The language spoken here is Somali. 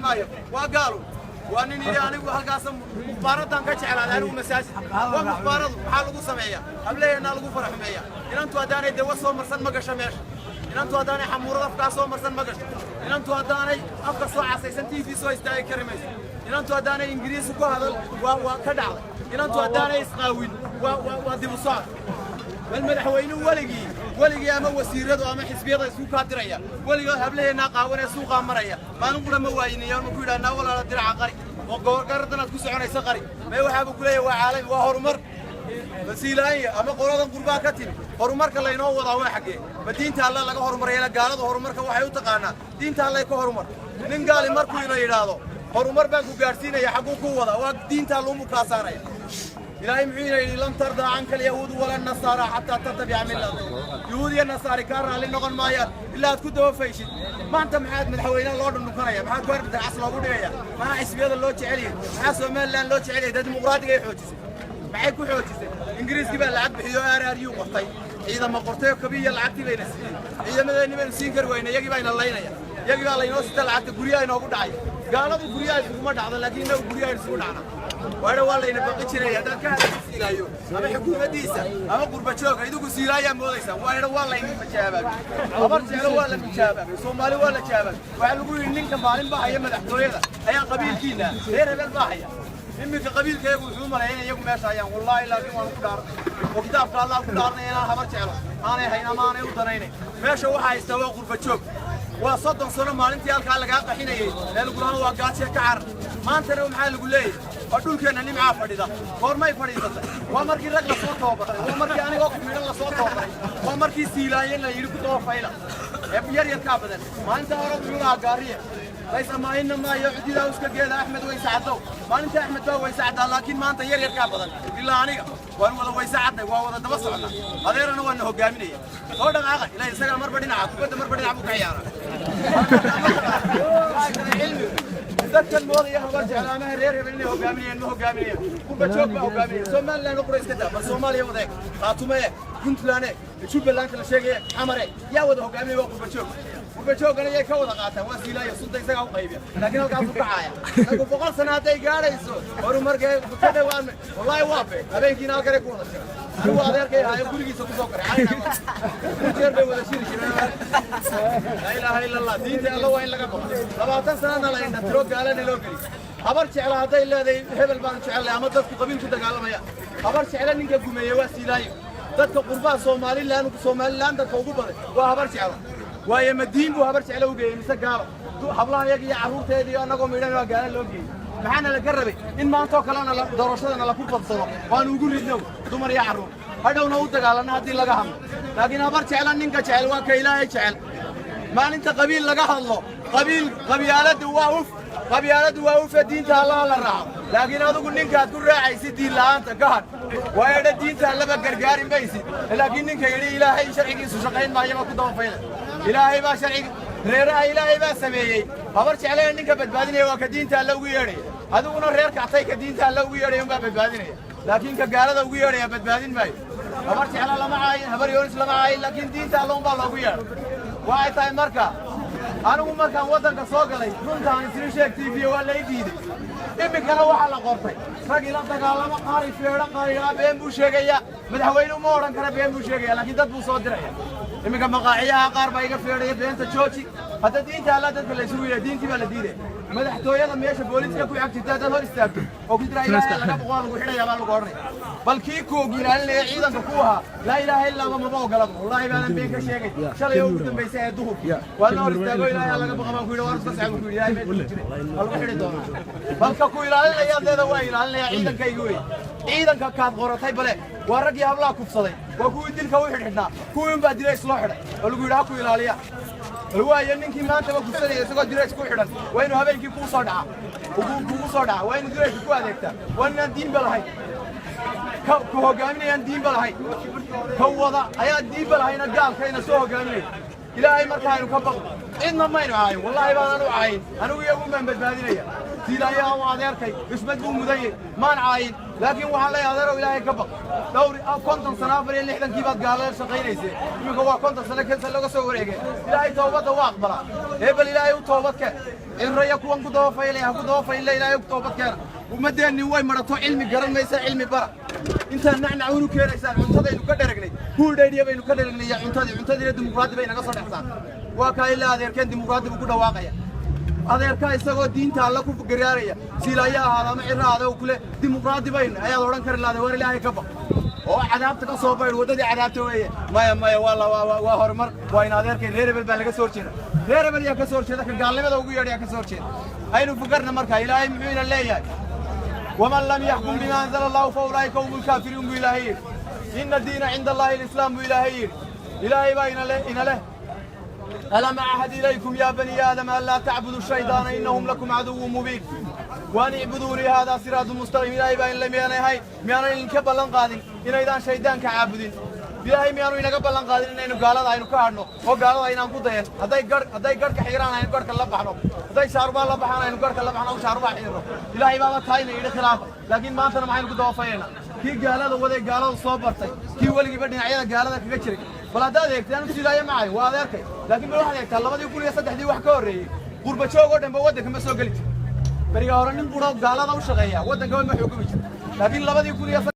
Maayo, waa gaalo. Waa nin yidhi anigu halkaas mukhbaaradan ka jeclaaday anigu masaajid. Waa mukhbaaradu maxaa lagu sameeyaa? Hableheennaa lagu faraxumeeya. Inantu haddaanay dawa soo marsan ma gasho meesha. Inantu haddaanay xamuurad afkaa soo marsan ma gasho. Inantu haddaanay afka soo casaysan TV soo istaagi kari mayso. Inantu haddaanay Ingiriisi ku hadal waa ka dhacday. Inantu haddaanay isqaawin waa dib u socod. Bal madaxweynuhu weligii ama wasiiradu ama xisbiyada isku kaadiraya, weligood hablaheennaa qaawan ee suuqaa maraya maalin qura ma waayinayo ma ku yidhahnaa walaala diraca qari oo gardanaad ku soconaysa qari mee? Waxaabuu ku leeyahay waa caalami, waa horumar. Basiilaanya ama qoladan qurbaa ka timi, horumarka laynoo wadaa waa xaggee? Ma diinta Alla laga horumaraya? Gaaladu horumarka waxay u taqaanaa diinta Allay ka horumar. Nin gaali markuu ina yidhaahdo horumar baan ku gaadhsiinaya, xagguu ku wadaa? Waa diinta Alluu mukaasaanaya. Ilaahay muxuu ina yidhi? لن ترضى عنك اليهود ولا النصارى حتى تتبع ملتهم. Yuhuud iyo Nasaari kaa raalli noqon maayaan ilaa aad ku daba fayshid. Maanta maxaad madaxweynaha loo dhundhunkanaya? Maxaa goarbita cas loogu dhigaya? Maxaa xisbiyada loo jecel yahay? Maxaa Somaliland loo jecel yahay? Dee dimuqraadiga ay xoojisay. Maxay ku xoojisay? Ingiriiskii baa lacag bixiyo, RRU qortay, ciidamo qortay oo kabiya lacagtii bayna siiyey. Ciidamadeenni baynu siin kari weyna, iyagii bayna laynaya, iyagii baa laynoo sita lacagta, guryaha inoogu dhacay. Gaaladu guryaha isuguma dhacdo, laakiin innagu guryaha isugu dhacna. Waana waa layna baqi jiray. Haddaad ka hadasho Siilaayo ama xukuumaddiisa ama qurba jooga, idigu Siilaayaa moodaysaan. Waana waa layna majaabaabay. Habar Jeclo waa la mijaabaabay, Soomaali waa la jaabaabay. Waxaa lagu yidhi ninka maalin baa haya madaxtooyada ayaa qabiilkiina reer hebel baa haya. Iminka qabiilkayagu wuxuu maleeya in iyagu meesha hayaan. Wallaahi, laakiin waan ku dhaarnay oo kitaabka Allah ku dhaarnay inaan Habar Jeclo aanay hayn ama aanay u danaynay. Meesha waxaa haystaa waa qurba joog. Waa 30 sano maalintii halkaa lagaa qaxinayey ee lagu lahaa waa gaaje ka carar. Maantana maxaa lagu leeyahay? Waa dhulkeenna nimcaa fadhida. Goormay fadhiisatay? Waa markii rag lasoo tababaray, waa markii anigoo midhan lasoo tababaray, waa markii Siilaanye la yidhi ku daba fayla ee yar yarkaa badan. Maalinta hore wuxuu lahaa Gaariye laysamaahinna maayo cudidaa uska geeda Axmed wayse caddow. Maalinta Axmed baa wayse caddaa, laakiin maanta yar yarkaa badan. Ilaa aniga waan wada wayse cadday, waa wada daba socnaa. Adeerana waa na hogaaminaya. Soo dhaqaaqa ilaa isagaa marba dhinaca kubadda, marba dhinac buu ka ciyaaraa. Cilmigu dadkan moodaya Habar Jeclo amaha reer hebel inay hogaaminayaan, ma hogaaminayaan. Qurba joog baa hogaaminaya. Somaliland qura iska daa, bal Soomaaliya wada eeg, Khaatumo eeg, Puntland eeg, Jubbaland la sheegaya, Xamar eeg. Yaa wada hogaaminaya? Waa qurba joog. Qurba joogana yay ka wada qaataan? Waa Siilaayo. Sunta isagaa u qaybiya, laakiin halkaasuu kacaaya. Nagu 100 sano hadday gaadhayso horumarkee ka dhawaan, wallaahi waa be habeenkiina halkanay ku wada shira. Anigu adeerkay ahaayo gurigiisa ku soo koray, ku jeer bay wada shiri jireen. لا إله إلا الله. Diinta Alla waa in laga baqo. 20 sanana la indha tiro, gaalana loo geli. Habar Jecla hadday leedahay hebel baanu jecelnay ama dadku qabiil ku dagaalamaya, Habar Jecla ninka gumeeye waa Siilaayo. Dadka qurbaha Somaliland, Somaliland dadka ugu badan waa Habar Jeclo. Waayo, ma diin buu Habar Jeclo u geeyey mise gaalo? Hablaha iyaga iyo carruurteedii iyo annagoo midhan waa gaalo loo geeyey. Maxaana laga rabay? In maantoo kalena doorashadana laku qabsado waanu ugu ridno dumar iyo carruur, hadhowna u dagaalanno haddii laga hadlo. Laakiin Habar Jecla ninka jecel waa ka Ilaahay jecel. Maalinta qabiil laga hadlo, qabiil qabyaaladdu waa uf, qabyaaladdu waa ufe. Diinta Allaha la raaco, laakiin adigu ninkaad ku raacaysid diin la'aanta ka hadh. Waayo dha, diinta Allaba gargaari maysid, laakiin ninka yidhi Ilaahay sharcigiisu shaqayn maayo baa ku daba fayla. Ilaahay baa sharcigi reeraha Ilaahay baa sameeyey. Habar Jeclena ninka badbaadinaya waa ka diinta Alle ugu yeedhaya. Adiguna reer kactay, ka diinta Alle ugu yeedhaya unbaa badbaadinaya, laakiin ka gaalada ugu yeedhaya badbaadin maayo. Habar Jecla lama caayin, Habar Yoonis lama caayin, laakiin diinta Alle unbaa loogu yeedhay. Waxay tahay marka anigu markaan waddanka soo galay, runtaan isla sheeg TV waa lay diiday. Iminkana waxaa la qortay rag ila dagaalamo, qaari feedho, qaarigaa been buu sheegaya. Madaxweyne ma odhan kara been buu sheegaya, laakiin dad buu soo diraya. Iminka maqaaciyaha qaar baa iga feedhaya, beenta jooji. Hadda diinta Alla dadka la isugu yeedha, diintii baa la diidaya. Madaxtooyada meesha booliiska ku xag jirta haddaad hor istaagto oo ku jira Ilaahay laga boqo, waa lagu xidhayaa baa lagu odhanaya. Bal kii ku ilaalinaya ciidanka ku ahaa لا إله إلا الله maba ogolaba. Wallaahi baanan been ka sheegay. Shalay oo ugu dambaysay ee duhurkii waa la hor istaago, Ilaahay laga boqo baan ku yidhi. Waan iska socda ku yidhi, Ilaahay meesha ku jiray waa lagu xidhi doonaa. Balka ku ilaalinayaad leeda waa ilaalinaya ciidankayga wey. Ciidanka kaad qoratay bale waa raggii hablaha kufsaday, waa kuwii dilka u xidhxidhnaa, kuwii unbaa dirays loo xidhay oo lagu yidhi ha ku ilaaliya. Bal waayo, ninkii maantaba kufsanaya isagoo dirays ku xidhan waa inuu habeenkii kuu soo dhaca, kugu soo dhaca, waa inuu dirayska ku adeegtaa. Waa inaan diinba lahayn ka hogaaminayaan, diinba lahayn ka wada ayaa diinba lahayna gaalkayna soo hogaaminaya. Ilaahay markaaynu ka baqno, cidna maynu caayin. Wallaahi baanan u caayin anigu, iyagun baan badbaadinaya. Siilaanyaha waa adeerkay, xushmad buu mudan yahay, maan caayin, laakiin waxaan leeyahay, adeerow, ilaahay ka baq. Dhowr 50 sano, 64-kii baad gaalada shaqaynaysay, iminka waa 50 sano kansa laga soo wareegay. Ilaahay toobadda waa aqbalaa ee bal ilaahay u toobad keen. Cirraya kuwan ku daba faylaya ha ku daba fayle, ilaahay u toobad keena. Ummaddeenni way marato, cilmi garan maysa, cilmi bara. Intaan nacnac unu keenaysaan, cuntadaynu ka dheragnay, huudhaydhiya baynu ka dheragnay iyo cuntadii, cuntadiina dimuqraadi bay naga soo dhexsaan. Waa kaa ilaa adeerkeen dimuqraadi buu ku dhawaaqaya. Adeerkaa isagoo diinta alla ku garaaraya, siilaayo ahaada ama cirra ahaada, kule dimuqraadi baynu ayaad odhan kari lahday. War ilaahay ka baq oo cadaabta ka soo baydh, waddadii cadaabta weeye. Maya, maya, waa waa horumar, waa in adeerkay. Reer hebel baa laga soo horjeeda. Reer hebel yaa ka soo horjeeda? Ka gaalnimada ugu yeedha yaa ka soo horjeeda? Aynu fukarna markaa. Ilaahay muxuu ina leeyahay? "ومن لم يحكم بما أنزل الله فأولئك هم الكافرون" buu ilaahay yidhi. "إن الدين عند الله الإسلام" buu ilaahay yidhi. Ilaahay baa ina leh: "ألم أعهد إليكم يا بني آدم ألا تعبدوا الشيطان إنهم لكم عدو مبين وأن اعبدوني هذا صراط مستقيم". Ilaahay baa in le, miyaanay ahayn, miyaanay idinka ballan qaadin inaydaan shaydaanka caabudin? Ilaahay miyaanu inaga ballan qaadin inaynu gaalada aynu ka hadhno oo gaalada aynaan ku dayan? Hadday garhka xiiraan, aynu garhka la baxno. Hadday shaarubaa la baxaan, aynu garhka la baxno oo shaarubaa xiirno. Ilaahay baaba taayna yidhi khilaafa, laakiin maantana maxaynu ku dabafayaynaa? Kii gaalada waday, gaalada soo bartay, kii weligiiba dhinacyada gaalada kaga jiray. Bal haddaad eegtay, anu silaayo macay, waa adeerkay, laakiin bal waxaad eegtaa 2003-dii wax ka horreeyey, qurba joog oo dhanba waddanka ma soo geli jir. Beriga hore nin quro gaalada u shaqeeya waddanka ma xukumi jir, laakiin 2000.